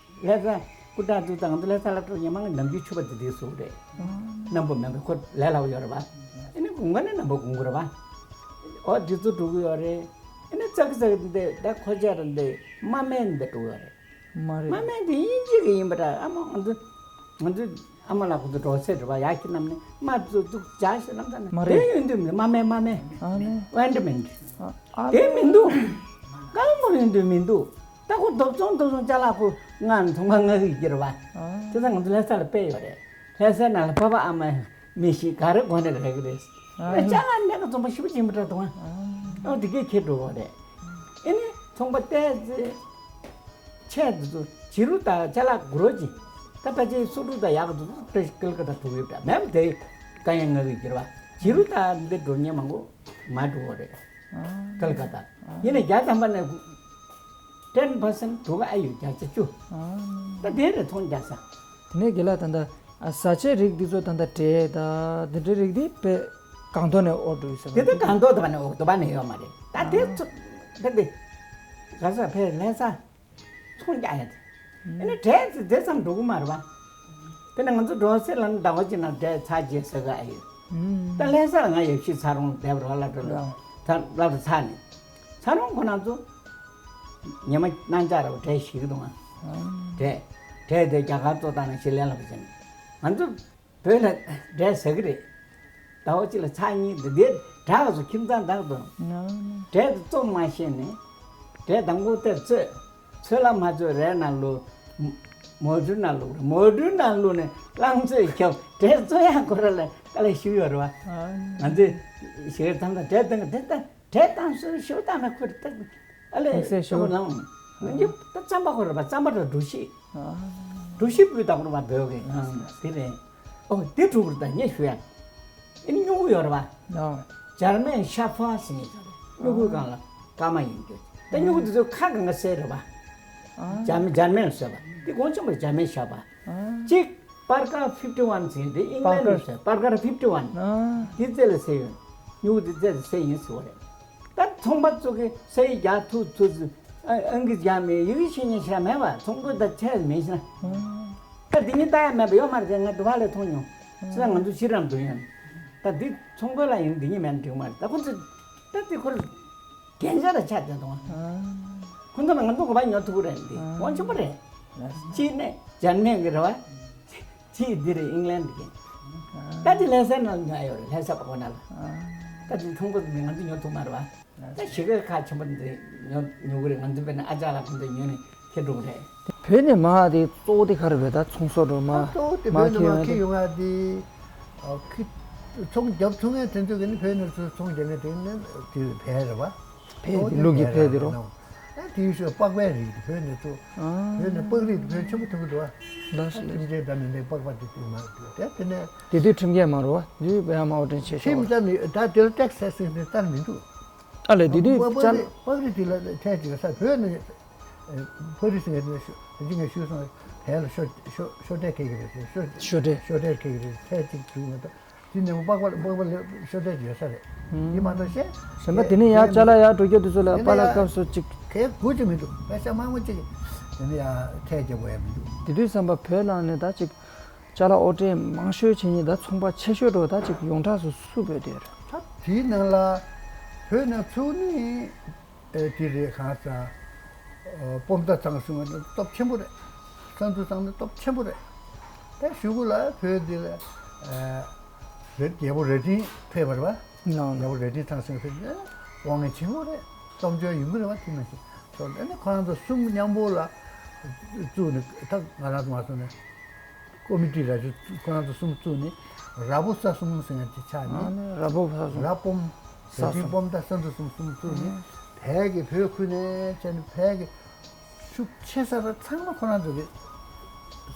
ལྷ་ས་སྐུ་དྲག་འདུག་ད་ང་ཚོ་ལྷ་ས་སློབ་གྲྭ་ཉི་མ་ང་ནམ་རྒྱུན་ཆུ་བ་དེ་དེ་བཟོ་གི་རེད། རྣམ་པ་མེད་པའི་ཁོ་ལས་སླ་བོ་ཡོད་རེད་བ། ཨེ་ནི་དགུན་ཁ་ནས་རྣམ་པ་གུང་གུ་རེད་བ། འོ་དེ་ཚོ་འགྲོ་གི་ཡོད་རེད། ཨེ་ནི་ཙག་ཙག་འདི་ད་ཁོ་ཅག་རེད་འདི་མ་སྨད་འདི་འགྲོ་གི་ཡོད་རེད། མ་རེད། མ་སྨད་དེ་དབྱིན་ཇི་གི་ཡིན་པ་འདྲ། ཨ་མ་ང་ཚོ་ང་ཚོ་ཨ་མ་ལགས་ཁོ་ཚོ་འགྲོ་སའི་རེད་བ། ཡག་གི་རྣམས་ནི་མ་ཚོ་འདུག་ཇ་ཞེ་ལམ་ད་ནི་མ་རེད། དེ་ཡོད་འདུག་མ་སྨད་མ་སྨད། ཨ་ནི། ཨོ་ཨིན་ཊི་མེན་ཊི། ཨ་ཨ་དེ་མི་འདུག་ཀ་མོ་ཡོད་འདུག་མི་འདུག་ད་ཁོ་ལྡོག་ཙོང་ལྡོག་ཙོང་ཅ་ལག་ཁོ་ང་ཚོང་པ་ང་གི་ཀྱི་རེད་བ། ཨ་དེ་ད་ང་ཚོ་ལྷ་ས་ལ་དཔེ་ཡོད་རེད། ལྷ་སའི་ནང་ལ་ཕ་བ་ཨ་མ་མི་ཤི་ག་རེ་གོ་ནས་རེག་རེད། ཨ་ཨ་ཅག་ལ་ནས་ཀ་ཚོང་པ་ཞིབ་ཅིག་མི་འདྲ་དང་། ཨ་ཨ་དེ་གས་ཁྱེར་འགྲོ་བ་རེད། ཨེ་ནི་ཚོང་པ་བལྟས་ཚེ་ཆས་འདི་ཚོ་བྱི་རུ་དང་ཅ་ལག་གུ་རོ་ཅི། ད་ཕལ་ཆེར་སུ་འགྲོ་དང་ཡག་འདུག་ཏེ་ཀལ་ཀ་ད་ཐུག་ཡོད་འདྲ་མེད་པ་དེ་ཀ་ཡང་ང་གི་འགྱུར་བ་བྱི་རུ་དང་འདི་འགྲོ་ཉེ་མང་པོ་མ་འགྲོ་བ་རེད། ཨ་ཀལ་ཀ་ད་ཡིན་ན་བརྒྱ་ཐམ་པ་ནས། ཊེན་པར་སེན་ཊི་འགྲོ་ག་ཨ་ཡོད་བརྒྱ་ཆ་བཅུ། ཨ་ད་དེ་རེད་ཚོང་རྒྱག་ས། དེ་ནས་དགེ་ལགས་ད་ལྟ་ཨ་བཟའ་ཆས་རིགས་འདི་ཚོ་ད་ལྟ་འབྲས་ད་འདི་འདྲའི་རིགས་འདི་དཔེ་གང་ཐོག་ནས་ཨོ་ཌར་ཡོད་ཟེར་བ་དེ་ད་གང་ཐོག་དུ་བ་ནས་ཨོ་དུ་བ་ནས་ཡོད་མ་རེད། ད་དེ་ཨ་ཚོ་དེ་དེ་ག་ས་ཕེ་ལྷ་ས་ཚོང་རྒྱག་ཡ་དེ་ཨ་ནི་འབྲས་དེ་དེ་ཙམ་འགྲོ་གི་མ་རེད་བ། དེ་ནས་ང་ཚོ་འགྲོ་སའི་ལ་ནི་ཟླ་བ་གཅིག་ནང་འབྲས་ཚར་རྗེས་ཟ་གི་ཨ་ཡོད། ད་ལྷ་ས་ལ་ང་ཡབ་གཞིས་ཚ་རོང་བསྡད་པ་རེད་བ། སློབ་གྲྭ་ལ་ཚ་སློབ་གྲྭ་ཚ་ནས་ཚ་རོང་ཁོ་ན་ཚོ། ཉི་མ་གནམ་ལྕགས་ར་བ་འབྲས་ཞིག་གི་འདུག་ཨ། འབྲས། འབྲས་དེ་རྒྱ་གར་གཙོ་བཏང་ནས་ཞིག་ལེན་ལ་བ་ཅན། ང་ཚོ་བོད་ལ་འབྲས་ཟ་གི་རེད། ཟླ་བ་གཅིག་ལ་ཚར་གཉིས་འདི་འདིར་བྲག་སུ་ཁྱིམ་ཚང་བདག་ཏུ། འབྲས་དེ་བཙོ་མ་ཤེས་ནས། འབྲས་དང་པོ་དེ་བཙོས། ཚོད་ལ་མ་ཚོད་རས་ནང་བླུགས། མོ་ཊ་ནང་བླུགས། མོ་ཊ་ནང་བླུགས་ནས་རླངས་བཙོས་ཁྱབ་འབྲས་བཙོ་ཡག་ཁོ་ར་ལ་དཀའ་ལས་ཞིག་ཡོད་རེད་བ། ང་ཚོས་ཞིག་ཐམ་ད་འབྲས་དང་འབྲས་ད། འབྲས་བཏང་སོང་ཞོ་བཏང་ན་ཁོ་རེ་ད་ཨ་ལས་དམིགས་བསལ་ཞོ་ལ་ང་ཡུ་ད་རྩམ་པ་ཁོ་རེ་བ་རྩམ་པ་ར་འབྲུ་ཤི། འབྲུ་ཤི་བུ་དང་པོ་ར་བ་བོད་གི་དེ་རེད། ཨོ་དེ་གྲུབ་རེད། ད་ངས་ཞུ་ཡ་ཨེ་ནི་སྨྱུ་གུ་ཡོད་རེད་བ། འཇར་མན་ཤ་ཕ་ཟེར་ནས་ཡོད་རེད། སྨྱུ་གུ་སྒང་ལ་སྐར་མ་ཡིན་རྒྱུ་ད་སྨྱུ་གུ་དེ་ཚོ་ཁ་སྒང་ག་གསལ་རེད་བ། འཇར་མན་འཇར་མན་ལ་བཟོས་པ་དེ་གོང་ཆེན་པོ་རེད། འཇར་མན་ཤ་ཕ། གཅིག་པར་ཀར་ཕིབ་ཊི་ཝན་ཟེར་དེ་ཨིང་ལན་ཌི་ཟེར་པར་ཀར་ཕིབ་ཊི་ཝན། དེ་རྩེ་ལ་ཟེར་ཡོད། སྨྱུ་གུ་དེ་རྩེ་ལ་ཟེར་ཡིན་ཟེར་བ་རེད། ད་ཚོང་པ་ཚོ་གི་ས་ཡིག་རྒྱག་ཐུབ་ཐུབ་ཨང་ཀི་རྒྱག་མེད་ཡི་གེ་ཤེས་མཁན་ཞིག་མེད་པ་ཚོང་པ་ད་ཆད་མེད་ཤེ་ན། ད་འདི་གཉིས་ལྟ་ཡ་མེད་པ་ཡོད་མ་རེད། ང་དུ་བ་ལས་མཐོང་མྱོང་ཟེར་ན་ང་ཚོ་ཕྱི་རམ་དུ་ཡོང་། ད་འདི་ཚོང་པ་ལ་ཡིན་འདི་གཉིས་མེད་ན་འགྲིག་མ་རེད། ད་ཁོ་ཚོ་ད་འདི་ཁོ་རེ། རྒྱན་ཆ་དང་ཆ་ལྡན་དང་། ཁོ་ཚོ་ལ་ང་ཚོ་གོ་བ་ཉོ་ཐུབ་ཀྱི་རེད། འདི་དབང་ཆེན་པོ་རེད། གཅིག་ནས་འཇར་མན་གྱི་རེད་བ། གཅིག་འདི་རེད་ཨིང་ལན་གྱི། ད་འདི་ལྷ་སའི་ནང་ཉོ་ཡོད་རེད། ལྷ་ས་པ་ཁོ་ན་ལ། ད་འདི་ཐུང་པོ་འདི་ང་ཚོ་ཉོ་ཐུབ་མ་རེད་བ། ད་གཞིས་ཀ་ཁག་ཆེན་པོ་འདི་ཉོ་ཉོ་གི་རེད། ང་ཚོ་དཔེར་ན་ཨ་ཅག་ལ་ཁོ་ཚོ་ཉོས་ནས་ཁྱེར་འགྲོ་གི་རེད། བོད་ནས་མར་དེ་གཙོ་བོ་དེ་ག་རེ་རེད། ད་ཚོང་ཟོག་འགྲོ་མ་གཙོ་བོ་དེ་མར་བོད་ནས་ཁྱེར་མར་ཡོང་ཁྱེར་ཡོང་ཡ་དེ། ཨ་ཁི་ཚོང་རྒྱབ་ཚོང་ངན་དེ་ཚོ་གི་ནི་བོད་ནས་ཚོ་ཚོང་རྒྱག་མཁན་དེ་ནི་དེ་བལ་རེད་བ། བལ་དེ་ལུག་གི་བལ་དེ་རོ། ཨ་ ཏི་ཡུ་ཤོ་པགས་པའི་རིགས་དེ་བོད་ནས་ཚུར། ཨ། བོད་ནས་པགས་རིགས་དེ་བོད་ཆེན་པོ་ཐོན་གྱི་འདུག་བ། ལགས་སོ། ཁྲིམས་ཆེན་ད་མི་འདྲའི་པགས་པ་དེ་དུས་མ་རེད་དེ་དེ་ནས། དེ་དུས་ཁྲིམས་འགལ་མ་རུ་བ་དུས་བོད་ཡ་མ་འོ་བྲན་ཆེ་ཤོས་ཁྲིམས་བ། ད་དེ་ལ་ཏེག་སི་ཟེར་ནས་བསྟར་མི་འདུག་ཨ་ལས་དེ་དུས་པགས་ཅལ། པགས་རིགས་དེ་ལ་ཁྲལ་ཅིག་ཡོད་ས་བོད་ནས། ཕ་རི་སི་ངས་ཞུ་ངས་ཞུས་སོང་། བལ་ལ་ཤོ་ཤོ་ཤོ་ཏེ་ཁེ་གི་རེད། ཤོ་ཤོ་ཏེ། ཤོ་ཏེ་ཁེ་གི་རེད། ཚད་གཅིག་བྱུང་མ་གཏོགས་དེ་ནས་པགས་པ་པགས་པ་ལ་ཤོ་ཏེ་ཡོད་ས་རེད། དེ་མ་གཏོགས་གཞན། གཞན་པ་དེ་ནས་ཡར་ཅ་ལག་ཡར་འགྲོ་རྒྱུ་དེ་ཚོ་ལ་དེ་ནས་པཱ་ལགས་ཡར་སྐབས་སུ་གཅིག་ཁེ་དགུ་ཅིག་མི་འདུག་པེ་ས་མང་པོ་ཅིག་དེ་ནས་ཡར་ཁྲལ་རྒྱག་དགོས་ཡ་མི་འདུག་དེ་དུས་ཙམ་པ་བོད་ནང་ནས་ད་ཅིག་ཅ་ལག་དབོར་འདྲེན་མང་ཤོས་བྱེད་མཁན་ད་ཚོང་པ་ཆེ་ཤོས་འགྲོ་ད་ཅིག་ཡོངས་གྲགས་སུ་སུ་བོད་དེ་རེད། ད་དེའི་ནང་ལ་བོད་ནང་ཚུགས་ནི། ཨེ་དེ་རེད། གང་ཟེར། ཨ་སྤོམ་མདའ་ཚང་གསུང་བ་ནི་སྟོབས་ཆེན་པོ་རེད། ས་འདུ་ཚང་ནི་སྟོབས་ཆེན་པོ་རེད། ད་གཞུག་གུ་ལ་བོད་འདི་ལ་ཨ་རེད། རྒྱལ་པོ་རྭ་སྒྲེང་ཕེབས་པ་རེད་པ། ལགས། རྒྱལ་པོ་རྭ་སྒྲེང་ཚང་གསུང་ཕེབས་ནས་དབང་ངེ་ཆེན་པོ་རེད། སྟོབས་འབྱོར་ཡོང་གི་རེད་པ། དེ་ནང་བཞིན་སོ་ཨ་ནི་ཁོ་རང་ཚོ་གསུམ་མཉམ་པོ་ལ་བཙུགས་ནས་ད་ང་རང་ཚོ་མ་སོང་ནས། ཀོ་མི་ཊི་ར་ཅོ་ཁོ་རང་ཚོ་གསུམ་བཙུགས་ནས་ར་བོ་ས་གསུམ་ཟེར་མཁན་དེ་ཆགས་ནས། ཨ་ནི་ར་བོ་ས་གསུམ། ར་སྤོམ། ས་ར་སྟེང་གསུམ། སྤོམ་མདའ་ས་འདུ་གསུམ་གསུམ་བཙུགས་ནས། ཨ་ཕལ་གྱི་བོད་ཁུལ་ནས་བྱས་ནས་ཕལ་གྱི་ཤུགས་ཆེ་ས་ར་ཚང་མ་ཁོ་རང་ཚོ་གིས་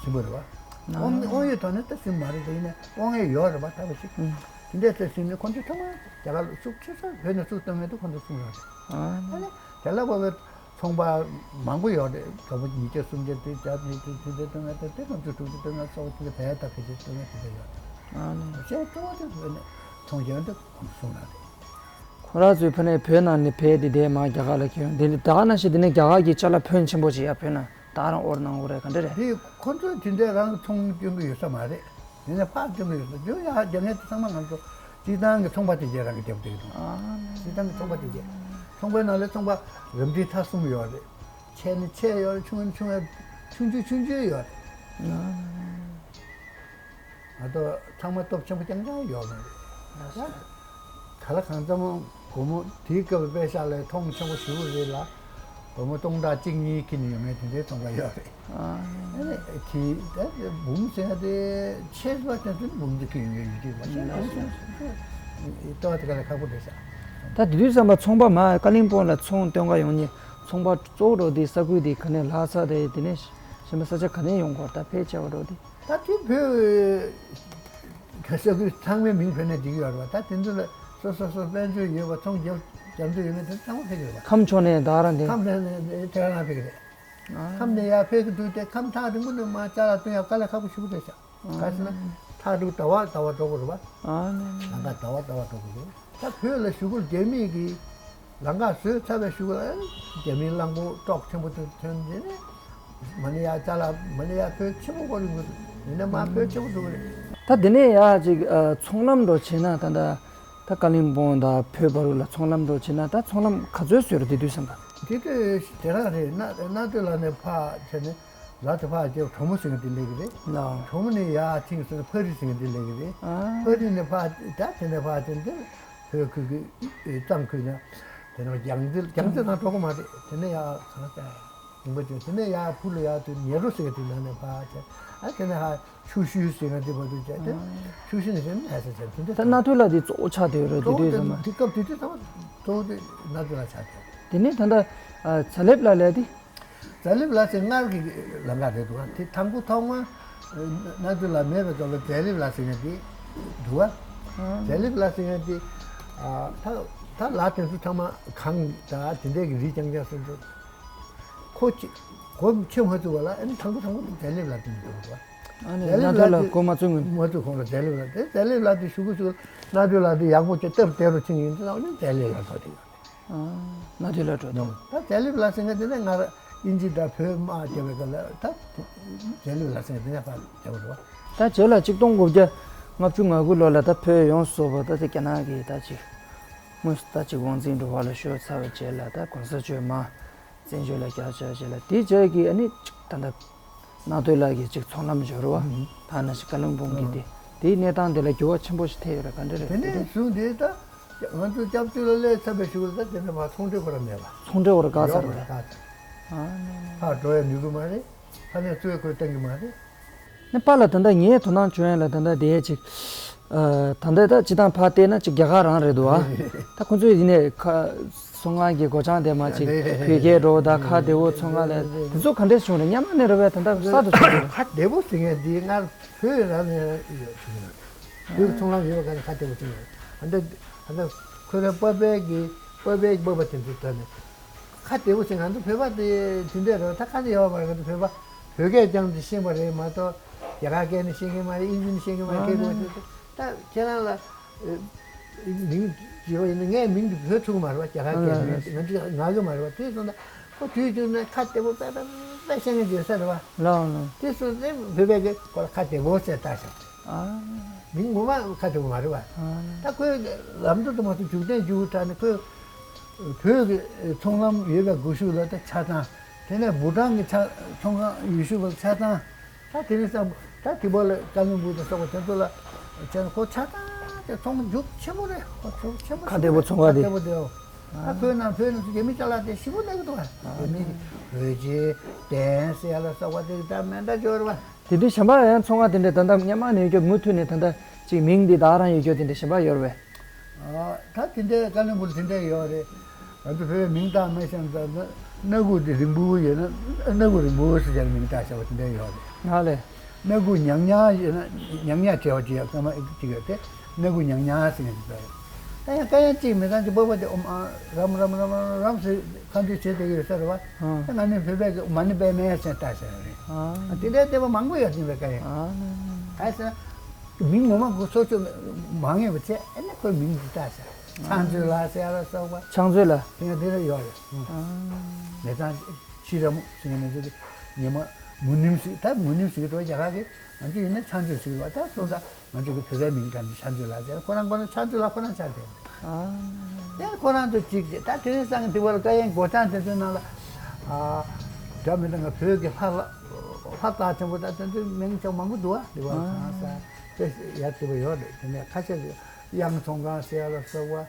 ཟིན་པ་རེད་པ། ཨ་དབང་དབང་ཡོད་ཐོག་ནས་ད་ཟིན་མ་རེད། དེ་ཡིན་ནའི་དབང་ཡོད་ཡོད་རེད་པ། ད་ག་ཞིག་ཨ་དེ་འདྲས་ཚེ་ཟིན་ནས་ཁོ་ཚོ་ཚང་མ་རྒྱ་གར་ལ་ཤུགས་ཆེ་ས་བོད་ནས་ཚུར་གཏོང་མཁན་དེ་ཁོ་ཚོ་གསུམ་རང་རེད། ཨ་ནི་ཨ་ནི་དེ་ལ་བབ་པའི་ཚོང་པ་མང་པོ་ཡོད་རེད། གྲོགས་པོ་ཉིས་བརྒྱ་སུམ་བརྒྱ་དེ་བརྒྱ་དེ་དེ་དེ་དེ་སྟོང་ཡ་དེ་དེ་ལྔ་བཅུ་དྲུག་ཅུ་སྟོང་ཡ་སོགས་དེ་བས་ད་ཕལ་ཆེར་སྟོང་ཡ་དེ་འདྲ་ཡོད་རེད། ཨ་ནི་གཞན་གཙོ་བོ་དེ་བོད་ནས་ཚོང་རྒྱག་འདི་ཁོང་གསུང་ར་རེད། ཁོ་རང་ཚོའི་ཕ་ནས་བོད་ནང་ནས་བས་དེ་དེ་མ་རྒྱ་གར་ལ་ཁྱོད་དེ་ནི་ད་ག་ནང་བཞིན་དེ་ནས་རྒྱ་གར་གྱི་ཅ་ལག་ཕོན་ཆེན་པོ་ཅིག་ཡ་བོད་ནང་ད་རང་དབོར་གནང་དགོས་རེད། ག་འདྲ་རེད། དེ་ཁོ་ཚོས་དེ་འདྲའི་རང་ཚོང་སྐྱོན་གྱི་ཡོད་ས་མ་རེད། དེ་ནས་ཕར་སྐྱོན་གྱི་ཡོད་ས་རྒྱུ་ཡ་རྒྱ་ངན་དེ་ཚང་མ་ང་ཚོ་སྤྱི་བཏང་གི་ཚོང་པ་དེ་གས་རང་གི་རྒྱབ་བསྡད་ཀྱི་འདུག་ཨ་སྤྱི་བཏང་གི་ཚོང་པ་དེ་གས། ཚོང་པའི་ནང་ལས་ཚོང་པ་རབ་འབྲིང་ཐ་གསུམ་ཡོད་རེད། ཆེ་ནི་ཆེ་ཡོད་རེད། ཆུང་ནི་ཆུང་ཡོད། ཆུང་ཆུང་ཆུང་ཆུང་ཡོད་རེད། ཨ་ང་ཚོ་ཚང་མ་སྟོབས་ཆེན་པོ་རྐྱང་རྐྱང་ཡོད་མ་རེད། ལགས་སོ། ག་ལ་གང་འཚམ་སྒོར་མོ་དེའི་སྐབས་པེ་ཤག་ལ་མཐོང་ཆེན་པོ་ཞེ་པོ་རེད་ལ། སྒོར་མོ་སྟོང་ཕྲག་གཅིག་གཉིས་ཁྱེར་ནས་ཡོད་མེད་དེ་འདྲའི་ཚོང་པ་ཡོད་རེད། ཨ་ཨ་ནི་དེ་ད་འབུམ་ཟེར་ཡ་དེ་ཆེ་བ་དེ་ཚོ་འབུམ་དེ་ཁྱེར་ཡོང་གི་ཡོད་ཀྱི་མ་གཏོགས་འབུམ་ཟེར་ལྟ་བ་དེ་ག་ལ་ཁག་པོ་རེད་ཤག་ད་དེ་དུས་ཙམ་པ་ཚོང་པ་མ་ཀ་ལིང་པོང་ལ་ཚོང་སྟོན་ག་ཡོང་ནི་ཚོང་པ་གཙོ་བོ་འགྲོ་དེ་ས་ཁུལ་དེ་ག་ནས་ལྷ་ས་དེ་དེ་ནས་གཞན་པ་ས་ཆ་ག་ནས་ཡོང་དགོས་ད་ཕལ་ཆེ་བ་འགྲོ་དེ། ད་དེ་བོད་ག་ས་ཁུལ་ཚང་མའི་མིང་བོད་ནས་འབྲི་གི་ཡོད་རེད་པ། ད་དེ་ཚོ་ལ་སོ་སོ་སོ་དཔལ་འབྱོར་ཡོད་པ་ཚོང་རྒྱབ་རྒྱབ་འདོད་ཡོད་མེད་དེ་ཚང་མ་ཕེབས་ཀྱི་རེད་པ། ཁམས་ཕྱོགས་ནས་ད་རང་དེ། ཁམས་ནས་ནས་དེ་རང་ཕེབས་ཀྱི་རེད། ཨ་ཁམས་ནས་ཡར་ཕེབས་ཀྱི་འདུག་སྟེ་ཁམས་ཐག་རིང་པོ་ནས་མར་ཅ་ལག་བཏོན་ཡག་དཀའ་ལས་ཁག་པོ་ཞེ་པོ་རེད་ཤག་ག་ཟེར་ན་ཐག་རིང་ཟླ་བ་ཟླ་བ་འགྲོ་དགོས་རེད་པ། ཨ་ནི་ལམ་ཁ་ཟླ་བ་ཟླ་བ་འགྲོ་དགོས་རེད། ད་བོད་ལ་གཞུག་གུར་རྒྱ་མི་གིས་ལམ་ཁ་བཟོས་ཚར་བའི་གཞུག་གུ་ལ་རྒྱ་མིའི་གླང་པོ་ཀྲོག་ཆེན་པོ་དེ་ཐོན་རྗེས་ནས་མ་ནི་ཡ་ཅ་ལག་མ་ནི་ཡ་བོད་ཆེན་པོ་སྐོར་ཡོང་གི་འདུག་ཡིན་ན་མ་བོད་ཆེན་པོ་འགྲོ་གི་རེད། ད་དེ་ནས་ཡ་ཅིག་ཨ་ཚོང་ལམ་འགྲོ་བྱས་ན་ད་ད་ད་ཀ་ལིང་པོང་དང་བོད་བར་ལ་ཚོང་ལམ་འགྲོ་བྱས་ན་ད་ཚོང་ལམ་ག་ཚོད་བཟོས་རེད་དེ་དུས་ཙམ་པ། དེ་དུས་དེ་རང་རེད། གནའ་གནའ་སྟོད་ལ་ནས་ཕར་བྱས་ནས་ལ་དེ་ཕར་བྱས་གྲོ་མོ་ཟེར་མཁན་དེ་སླེབས་ཀྱི་རེད། ལགས། གྲོ་མོ་ནས་ཡར་ཐིང་སོང་ཕ་རི་ཟེར་མཁན་དེ་སླེབས་ཀྱི་རེད། ཨ་ཕ་རི་ནས་ཕར་ད་དེ་ནས་ཕར་དེ་འདིར་བོད་ཁུལ་གྱི་གཙང་ཁུལ་ན་དེ་ནས་རྒྱལ་རྩེ་རྒྱལ་རྩེ་ནང་འགྲོ་གི་མ་རེད། དེ་ནས་ཡར་གང་ལྟར་ཡིན་པ་བྱས། དེ་ནས་ཡར་ཕུ་ལ་ཡར་དུ་ཉེ་རུ་ཟེར་གྱི་དེ་ནང་ནས་ཕར་བྱས། ཨ་དེ་ནས་ཧ་ཆུ་ཤུལ་ཟེར་མཁན་དེ་བར་དུ་བྱས་ཏེ། ཆུ་ཤུལ་ནས་བྱས་ནས་ལྷ་ས་བྱས་དེ་འདྲ། ད་གནའ་སྟོད་ལ་དེ་གཙོ་བོ་ཆགས་བསྡད་ཡོད་རེད། དེ་དུས་ཙམ་པ། དེ་སྐབས་དེ་དུས་ཙམ་པ་གཙོ་བོ་དེ་གནའ་སྟོད་ལ་ཆགས་བསྡད། དེ་ནས་ད་ལྟ་ཨ་རྫ་ལེབ་ལ་ལས་དེ། རྫ་ལེབ་ལ་ཟེར་སྔར་གྱི་ལམ་ཁ་རེད་འདུག་ག་དེ་དང་པོ་ཐོག་མ་གནའ་སྟོད་ལ་མེད་པའི་སྐབས་ལ་རྫ་ལེབ་ལ་ཟེར་མཁན་དེ་འདུག་ག་ཨ་རྫ་ལེབ་ལ་ཟེར་མཁན་དེ་ཨ་ད་ད་ལ་དེ་ཚོ་ཚང་མ་གངས་དང་དེ་འདྲའི་གི་རི་རྐྱང་རྐྱང་སོ་སོ། ཁོ་ཅི་གོ་ཆེ་མ་ཐུབ་པ་ལ་ཨ་ནི་དང་པོ་དང་པོ་རྫ་ལེབ་ལ་དེ་འདུག་ག་ཨ་ནི་རྫ་ལེབ་གནའ་སྟོད་ལ་དེ་གོ་མ་ཚུགས་མིན། མ་ཐུབ་ཁོང་ལ་རྫ་ལེབ་ལ་དེ་རྫ་ལེབ་ལ་དེ་ཞུ་གི་ཞུ་གི་གནའ་སྟོད་ལ་དེ་ཡག་པོ་ཅིག་སྟབས་བདེ་རུ་ཕྱིན་ཡིན་དུས་ཨ་ནི་རྫ་ལེབ་ལ་འགྲོ་དེ་ཡོད། ཨ་གནའ་སྟོད་ལ་འགྲོ་དེ། ད་རྫ་ལེབ་ལ་ཟེར་མཁན་དེ་ནས་སྔར་དབྱིན་ཇི་དང་བོད་དམག་རྒྱབ་པའི་སྐབས་ལ་ད་རྫ་ལེབ་ལ་ཟེར་མཁན་དེ་ནས་ཕར་རྒྱབ་པ་རེད་པ། ད་རྗེས་ལ་ཆིག་སྟོང་དགུ་བརྒྱ་ལྔ་བཅུ་ང་དགུ་ལོ་ལ་ད་བོད་ཡོངས་སུ་རྫོགས་པ་ད་དེ་རྒྱ་ནག་གིས་ད་ཅིག་དངོས་སུ་ད་ཅིག་དབང་འཛིན་འགྲོ་བ་ལ་ཤོར་ཚར་བའི་རྗེས་ལ་ད་གོང་ས་མཆོག་མར་བཙན་བྱོལ་ལ་བསྐྱར་བཅར་བྱས་ལ་དེའི་རྗེས་ཀྱི་ཨ་ནི་ཅིག་ད་ལྟ་གནའ་སྟོད་ལ་གི་ཅིག་ཚོང་ལམ་འབྱོར་བ། ཨུ་ད་ནང་བཞིན་ཀ་ལིང་པོང་གི་ཨུ་དེ་དེའི་གནས་སྟངས་དེ་ལ་འགྱུར་བ་ཆེན་པོ་ཞིག་ཐེབས་ཡོད་རེད། ག་འདྲ་རེད་དེ་དེ་ནས་དེ། བཟུང་དེ་ད་ང་ཚོ་སྐྱབས་བཅོལ་ལ་སླེབས་ཚར་བའི་གཞུག་ལ་ད་དེ་འདྲ་མ་ཚོང་འབྲེལ་ཁོ་རང་མེད་པ། ཚོང་འབྲེལ་བར་བཀག་ཚར་ཡོད་རེད། པ་བཀག་ཚར། ཨ་ནི་ཕར་འགྲོ་ཡ་ནུས་ཀྱི་མ་རེད། ཕ་ནས་གཙོས་ཁོས་བཏང་གི་མ་རེད། ནི་པཱ་ལགས་ད་ལྟ་ངའི་དོ་སྣང་བྱུང་ཡ་ལ་ད་ལྟ་དེ་ཅིག་ ཨ། ད་ལྟ་ད་སྤྱི་བཏང་ཕར་བལྟས་ན་ཅིག་རྒྱ་གར་རང་རེད་འདུག་ཨ། ད་ཁོང་ཚོས་ཡིན་ནའི་ཁ་ཚོང་ཁང་གི་སྒོ་བྱང་དེ་མ་ཅིག་བོད་སྐད་འགྲོ་ད་ཁ་བདེ་བོ་ཚོང་ཁང་ལས་དེ་ཚོ་ག་འདྲས་བྱུང་རེད། སྔོན་མ་ནས་རེད་པས། ད་ལྟ་གསར་དུ་བྱུང་རེད། ཁ་བདེ་བོ་ཟེར་མཁན་འདི་སྔར་བོད་རང་ནས་ཡོད་བྱུང་ཡོད། བོད་ཀྱི་ཚོང་ལམ་ཡོད་པ་ག་ནས་ཁ་བདེ་བོ་བྱུང་ཡོད། ད་ལྟ་ད་ལྟ་ཁོ་རང་སྤོབས་པའི་གི་སྤོབས་པའི་སྤོབས་པ་དེ་ཚོ་ད་ནས་ཁ་བདེ་བོ་ཟེར། ང་ཚོ་བོད་པ་དེ་དེ་འདྲས་རེད། ད་ཁ་ནས་ཡོད་པ་རེད། ང་ཚོ་བོད་པ་བོད་སྐད་ཀྱང་དེ་ཤེས་པ་རེད་མ་གཏོགས་རྒྱ་གར་སྐད་ནི་ཤེས་ཀྱི་མ་རེད། ཨིན་ཇི་ནི་ཤེས་ཀྱི་མ་རེད། སྐད་གོ་དེ་ཚོ་ད་ཁྱེད་རང་ལ། མིང་བརྗོད་པ་ཡིན་ན་ངའི་མིང་དེ་བོད་ཐུག་མ་རེད་པ། རྒྱ་གར་སྐད་ནས་ང་ཚོས་ངག་གི་མ་རེད་པ། དེ་སོང་ན་ཁོ་དུས་རྒྱུན་ནས་ཁ་བདེ་པོ་དཔེ་དཔེ་དཔེ་བཤད་མཁན་ཅིག་ཡོད་ས་རེད་པ། ལགས་ལགས། དེ་སོང་ནས་བོད་པས་ཀྱི་ཁོ་ལ་ཁ་བདེ་པོ་ཟེར་བཏགས་ཤག་ཨ། མིང་ངོ་མ་ཁ་བདེ་པོ་མ་རེད་པ། ཨ། ད་ཁོས་ལམ་དུ་དུ་མ་ཐུག་རྒྱུག་ལྡན་རྒྱུག་དྲགས་ནས་ཁོས་བོད་ཀྱི་ཚོང་ལམ་ཡོད་པའི་སྒུལ་ཤུགས་ལ་ད་ཆ་ཚང་། དེ་ནས་བུ་ཊང་གི་ཆ་ཚོང་ཁང་ཡུལ་ཤུལ་བ་ཆ་ཚང་། ད་དེ་རིང་སང་ད་དེ་བ་ལ་ཀ་ལོན་སྦུག་དང་སོགས་པ་དེ་ཚོ་ལ་བྱས་ན་ཁོ་ཆ་ཚང་དེ་ཚོང་རྒྱུག་ཆེན་པོ་རེད། ཁོ་ཚོང་ཆེན་པོ་ཁ་བདེ་པོ་ཚོང་ཁ་དེ། ཁ་བདེ་པོ་དེའོ། ད་བོད་ནང་བོད་ནང་ཚོ་རྒྱ་མི་ཅ་ལག་དེ་ཞིབ་པོ་གནང་གི་འདུག་ག་རྒྱ་མི་གི་བོད་ཆས་གདན་ཟེར་ཡ་ལ་སོགས་པ་དེ་ད་མེ་མདའ་འཇོག་རེད་པ། དེ་དུས་གཞན་པ་ཡང་ཚོང་ཁང་དེ་འདྲས་ད་ལྟ་སྔོན་མ་ནས་ཡོད་རྒྱུ་མུ་མཐུད་ནས་ད་ལྟ་ཅིག་མིང་འདི་བདག་རང་ཡོད་རྒྱུ་དེ་འདྲས་གཞན་པ་ཡོད་རེད་པས། ཨ། ད་དེ་འདྲའི་ཀ་ལོན་སྦུག་ལ་དེ་འདྲའི་ཡོད་རེད། ང་ཚོ་བོད་པའི་མིང་བཏགས་མེད་ཤང་ཙང་སྣ་ཁུག་དེ་རིང་པོ་ཡོད་ན་སྣ་ཁུག་རིང་པོ་ཟེར་བྱས་མིང་བཏགས་བཞག་པ་དེ་འདྲའི་ཡོད་རེད། ཨ་ལས། སྣ་ཁུག་ཉག་ཉག་ཡོད་ན་ཉག་ཉག་བྲལ་བ་ཅིག་ཡོད། སྐར་མ་གཅིག་ཡོད་དེ་སྣ་ཁུག་ཉག་ཉག་ཟེར་མཁན་ཅིག་ཡོད་རེད། ད་ཡང་སྐད་ཡང་གཅིག་མི་ཚང་གཅིག་སྤོབས་པ་དེ་ཨོམ་ཨ་རམ་རམ་རམ་རམ་རམ་ཟེར་ཁ་མཆུ་བྱེད་བསྡད་ཀྱི་ཡོད་ས་རེད་པ། ཨ། ད་ང་ནི་བོད་པའི་མ་ཎི་པདྨེ་ཟེར་བཏགས་བཞག་ཡོད་རེད། ཨ། དེ་འདྲའི་བསྟན་པ་མང་པོ་ཡོད་དེ་བས་ཀ་ཡང་། ཨ། ག་རེ་ཟེར་ན། མིང་ངོ་མ་གོ་ཚོ་ཚོ་མ་ངེས་པ་བྱས། ཨ་ནི་ཁོའི་མིང་འདི་བཏགས་ཤག་ཕྱག་མཛོད་ལགས་ཟེར་ཡ་ལ་སོགས་པ། ཕྱག་མཛོད་ལགས། དེ་ཡང་དེ་ལ་ཡོད་རེད། ཨ། མི་ཚང་ཤི་ར་མོ་ཟེར་མཁན་ནི་ཚོ་གི་ཉི་མ་མུ་ནིམ་ཟེར། ད་མུ་ནིམ་ཟེར་གི་འདུག་རྒྱ་གར་གི། ང་ཚོ་ཡིན་ན་ཕྱག་མཛོད་ཟེར་གི་འདུག་ད་སོང་ཙང་ང་ཚོ་གི་བོད་པའི་མིང་གང་ཅི་ཕྱག་མཛོད་ལགས་ཟེར། ཁོ་རང་ཁོ་རང་ཕྱག་མཛོད་ལགས་ཁོ་རང་ཆགས་བསྡད་རེད། ཨ། དེ་ཁོ་རང་ཚོ་གཅིག་རེད། ད་དེ་རིང་སང་གི་འདི་བར་བཀའ་ཡན་སྒོ་བྱང་དེ་ཚོའི་ནང་ལ། ཨ། འདྲ་མི་འདྲ་ང་བོད་ཀྱི་ལྷ་ལ་ལྷ་རྩ་ཆེན་པོ་དང་དེ་ཚོའི་མིང་ཅུང་མང་པོ་འདུག་བ། འདི་བ་གང་ས་དེ་ཡར་བྲིས་པ་ཡོད་རེད། དེ་ནས་ཁ་ཤས་ཀྱིས་གཡང་ཚོང་ཁང་ཟེར་ཡ་ལ་སོགས་པ།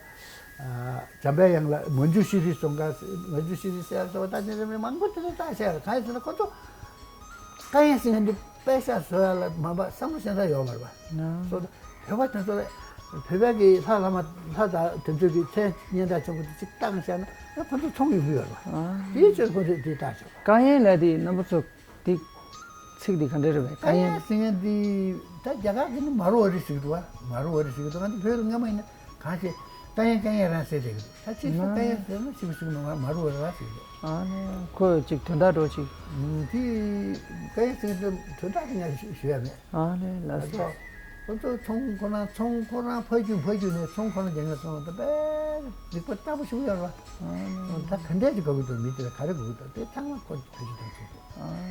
ཨ། འཇམ་པའི་དབྱངས་ལ་མོན་ཇུ་ཤེས་རིག་ཚོང་ཁང་ཟེར། མོན་ཇུ་ཤེས་རིག་ཟེར་ཡ་ལ་སོགས་པ་ད་དེ་ཚོའི་མིང་མང་པོ་དེ་ཚོ་བཏགས་བཞག་ཡོད་རེད། གང་ཡིན་ཟེར་ན་ཁོ་ཚོ་བཀའ་ཡན་ཟེར་མཁན་འདི་པེ་ཤ་བཟོ་ཡ་ལ་མ་འབད་བསམ་བློ་ཞེ་དྲག་ཡོད་མ་རེད་པ། ན། སོ་བོད་པ་དེ་ཚོ་ལ་བོད་པའི་གི་ལྷ་བླ་མ་ལྷ་དང་དེ་ཚོའི་གི་མཚན་སྙན་གྲགས་ཆེན་པོ་དེ་ཅིག་བཏགས་བཞག་ན་ཡང་ཁོ་ཚོ་ཚོང་ཡོང་གི་ཡོད་རེད་པ། ཨ། དེའི་ཕྱིར་ཁོ་ཚོས་དེ་བཏགས་བཞག་པ། བཀའ་ཡན་ལ་དེ་རྣམ་པ་ཚོ་དེ་ཚིག་དེ་ག་འདྲ་རེད་པས། བཀའ་ཡན་ཟེར་མཁན་དེ་ད་རྒྱ་གར་གི་ནི་མ་རུ་ཝ་རི་ཟེར་གི་འདུག་བ། མ་རུ་ཝ་རི་ཟེར་གི་འདུག་ང་ཚོ་བོད་ལ་སྔ་མ་ཡིན་ན་གང་ཞིག་བཀའ་ཡན་བཀའ་ཡན་རང་ཟེར་བསྡད་གི་འདུག་ད་ཕྱིས་སུ་བཀའ་ཡན་ཟེར་ན་ཞིབ་ཞིབ་ནང་མ་རུ་ཝ་རི་ར་ཟེར་གི་འདུག་ཨ་ནི་ཁོས་ཅིག་དོན་དག་འགྲོ་ཅིག་ཨུམ། དེ་བཀའ་ཡན་ཟེར་གི་འདུག་དོན་དག་དེ་ང་ཞུ་ཞུ་ཡ་མེད། ཨ་ནི་ལགས་སོ། ཁོ་ཚོ་ཚོང་ཁོ་རང་ཚོང་ཁོ་རང་ཕ་རྒྱུད་ཕ་རྒྱུད་ནས་ཚོང་ཁོ་རང་རྒྱག་མཁན་ཚོང་ལ་དཔེ་རིག་པ་བརྟན་པོ་ཞིག་ཡོད་རེད་པ། ཨ་ནི་ད་ག་འདྲས་ཅིག་དགའ་གི་འདུག་མི་དེ་ལ་ག་རེ་དགའ་གི་འདུག་དེ་ཚང་མ་ཁོ་ཕ་རྒྱུད་དང་ཚོང་ཁོ། ཨ་ནི་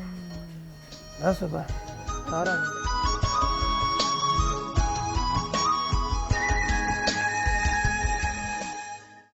ལགས་སོ་པ། ད་རང་།